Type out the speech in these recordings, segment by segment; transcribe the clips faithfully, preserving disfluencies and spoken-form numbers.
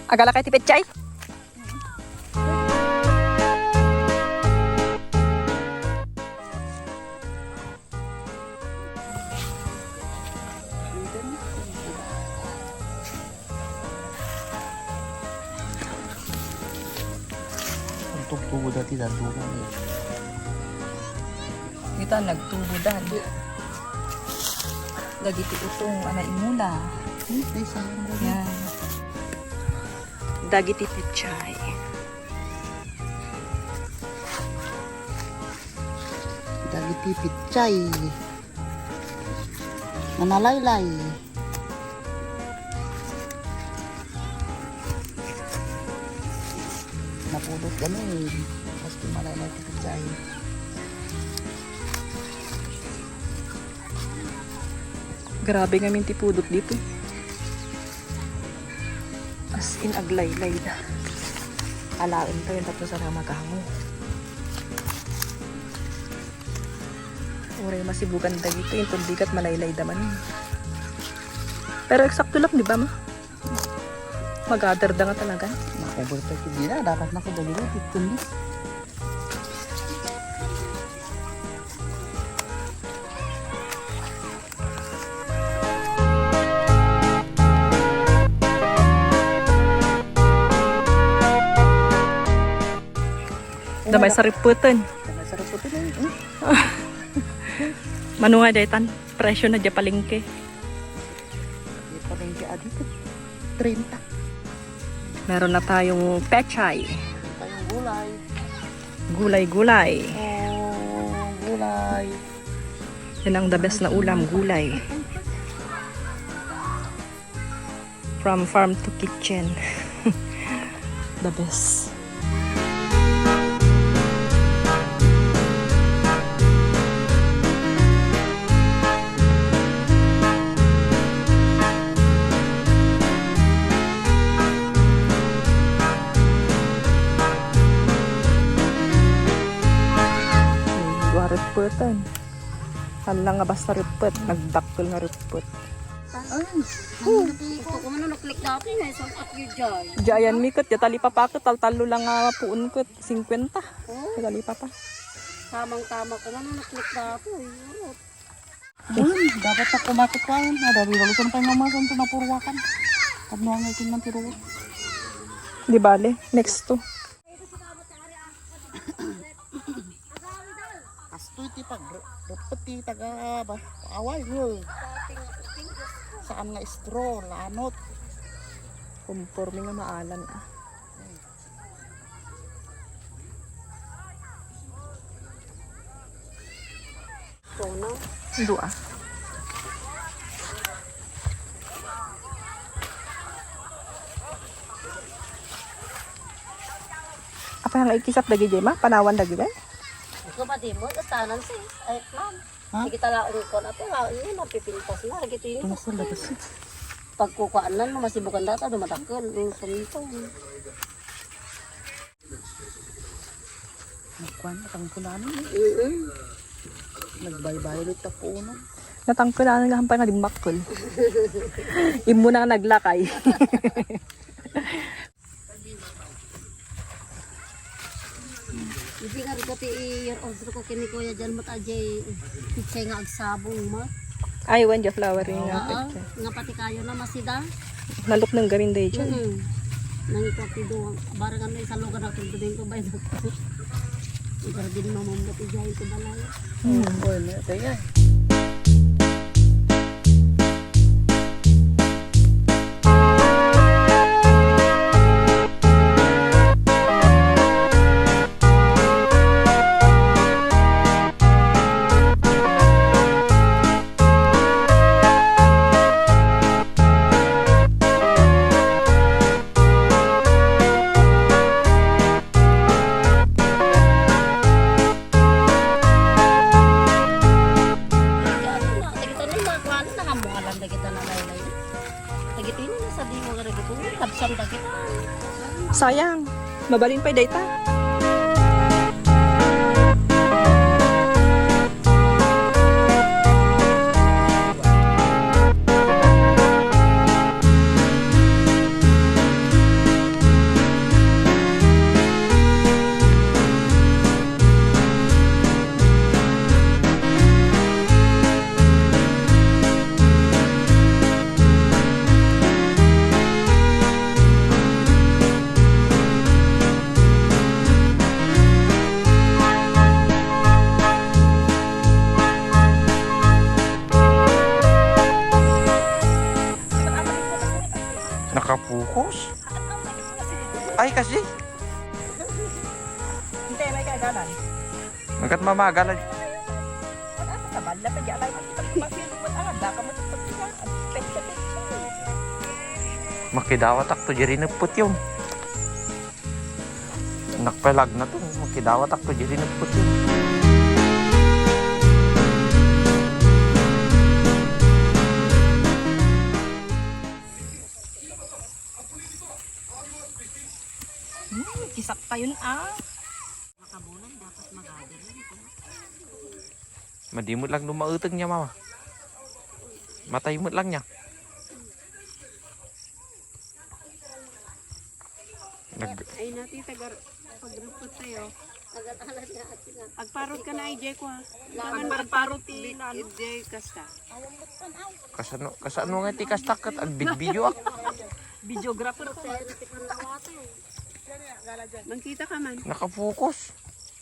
Agala kay ti petsa, ay? Ang tugtugo dati, daduma, eh. Kita, nagtubo dan. Dagiti utong a naimula. Ay, ay, sayang, dagiti. Yan. Dagiti pechay. Dagiti pechay. Nanalaylay. Napudot gani. Maski malaylay ti pechay. Grabe ngamin ti pudot dito. As in, aglaylay da. Alaen tayo tapos ang magango. Uray masibukan da dito, yung tubig at malaylay da man. Pero eksakto lang, di ba, ma? Magather da nga talaga. Ma-overtake, hindi na. Dapat na ko dali, fifteen minutes. Damay sariputen. Damay sariputen, eh. Mano nga daytan? Presyo na di palengke. Di palengke, adi ko. Treinta. Meron na tayong pechay. Tayong gulay. Gulay-gulay. Oh, gulay. Yan ang the best na ulam, gulay. From farm to kitchen. The best. Ay, wa rippeten. Hala nga basta rippet, nagdakkel nga rippet. Ay, gusto ko man nuklik dati, may sangkot yun dyan. Diyan mi ket, ya talipapa ket, taltallo lang nga puon ket, singkwenta. Oh. Ya talipapa. Tamang-tama ko man nuklik dati, eh. Uy, dapat sa kumakit pa yun. Ah, dami balusan pa yung mama, saan ito napuruwakan? At nuwang nga ikin man tiruwa. Di bale, next to. Kastoy ti pag-, repet ti taga, ba, away, uy. Saan nga straw, lanot. Conforme nga maalan, ah. Tono. Dua. Apay nga ikisap dagiti, ma? Panawan dagiti? Ikaw ba di mo? Kastanan si, ay, ma'am. Ha? Sige, tala, ang kuwan, ate, nga, yun, napipintas na, lagi ito yun. Ano sa labas? Pagkukuhaan na, no, masibukan data, dumadakkel, yung pamintong. Nagkuhan, natangkunan, eh. Mm-mm. Nagbaybay ulit ta puno. Natangkunan nga hampay nga dimmakkel. Immo na nga naglakay. Hindi nga rin pati i-year old ko kini Kuya Jan, mat ajay pichay nga agsabong, ma. Ay, when the flowering nga Oo, pichay. Nga pati kayo na masida. Naluknong gamin day dyan. Mm. Nang ikaw ti duwang. Barang ano, isang lugar na kung tubing ko, bay na. Ibar din mamambat ijay ko balay. Hmm. Oy, may kaya. Dagita ni makuan na hamualan dagita na laylay. Dagiti ni sa di mo nga dagito, kabsam dagita. Sayang, mabalin pay dayta. Kapukos? Ay, kasi. Hintay, may kagalan. Magat mamagal. Ano sa balla pa di alay? Kita ko kasi lumot agad. Baka matutog ka. Ang petsa-petsa. Makidawatak to diri neppet yun. Nakpelag na to. Makidawatak to diri neppet yun. Hmm, kisak pa yun, ah. Makabulan, dapat magader yun. Madimot lang lumauteng niya, mama. Matay mo lang niya. Nag- Ay, nati, tagar-, pagrupot tayo. Agparot ka na, ay, Jeko, ha? Agparot, agparot, ti, ano? Jay, kasta. Kasano, kasano nga ti kasta ket agbidbidio ak? Videographer ko. Mangkita ka man. Nakapokus.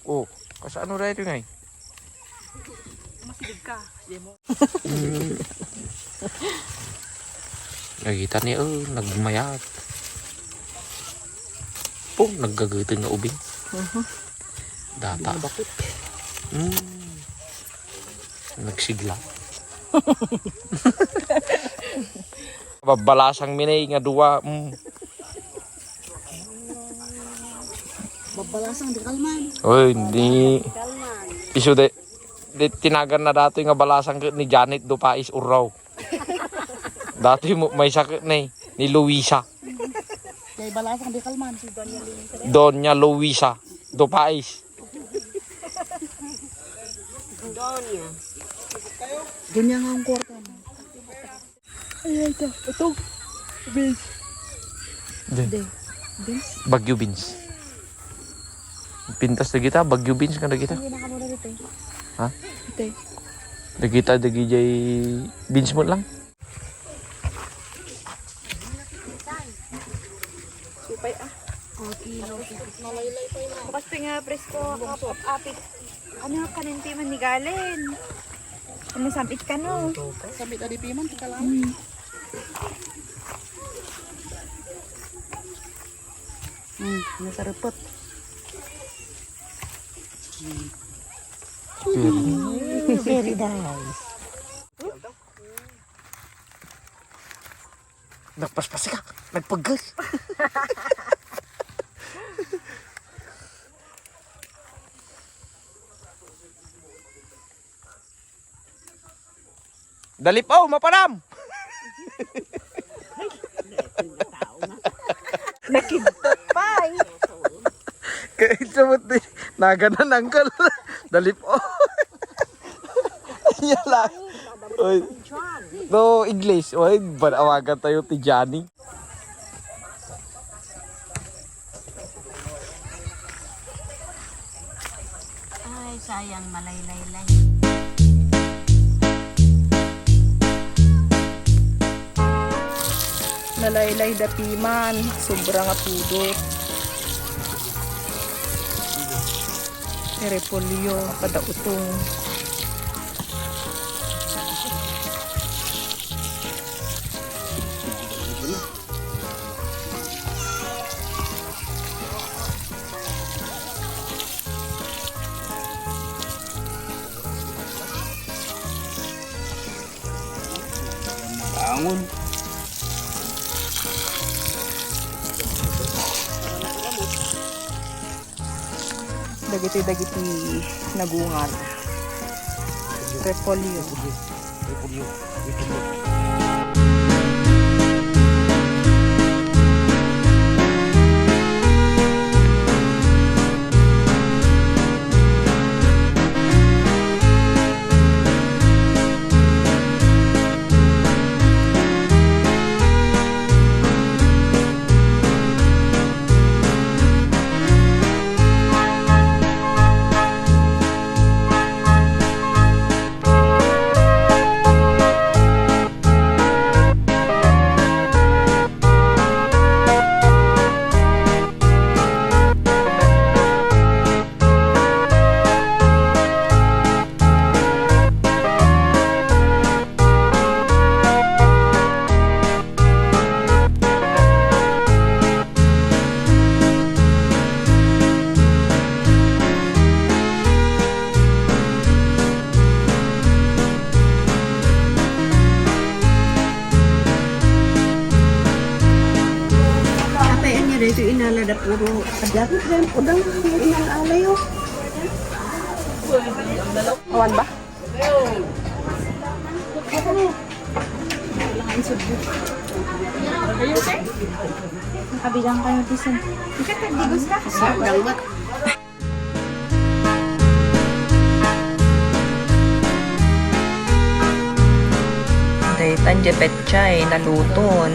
Oh, kasano da ito ngay? Makilig ka, Jemo. Nakita ni, oh, nagmayat. Oh, naggaguteng nga ubing. Mhm. Data. Bakit? Hmm. Nagsigla. Babbalasang mi nay nga dua. Mm. Babbalasang di kalman. Oy, di. Kalman. Isu de, de tinagan na datoy nga balasang ket ni Janet Dupais Urraw. Datoy mo, maysa ket ni, ni Luisa. Kay balasang di kalman. Si Doña Luisa. Doña Luisa Dupais. Doña. Ganyan nga ang kwarta mo. Ay, ay, ito. Ito. Beans. Di. Di. Beans? Baguio beans. Pintas na kita, Baguio beans nga na kita. Hindi na ka muna dito eh. Ha? Ito eh. Nakita, dagijay beans mo lang. Supay, ah. Oh, kilo. Malaylay pa yun. Bukas pa nga presko, apit. Ano, kaninti man ni Galen? Ano, samit ka, no? Samit, adi piman, tika lang. Hmm. Hmm, nasarapot. Hmm. Very, very nice. Nagpaspasi ka. Nagpaggal. Dalip, oh, mapanam! Nakidtap pa, eh. Kahit sa buti, naganan, uncle. Dalip, oh. Iya lang. Oy. No, English. Oy, banawagan tayo ti Johnny. Ay, sayang, malaylay lang. Nalaylay da piman, sobra nga pudot. Repolyo, kada utong. Bangon. Dagiti, dagiti nagungar. Repolyo. Repolyo. Repolyo. Dito inala da puro. Adapit lang, udang, inang alay, oh. Awan ba? Are you okay? Nakabilang kayo, Tisan. Ika, tagdigos ka? Sa dangmat. Daytan, di petsa, eh, naluton.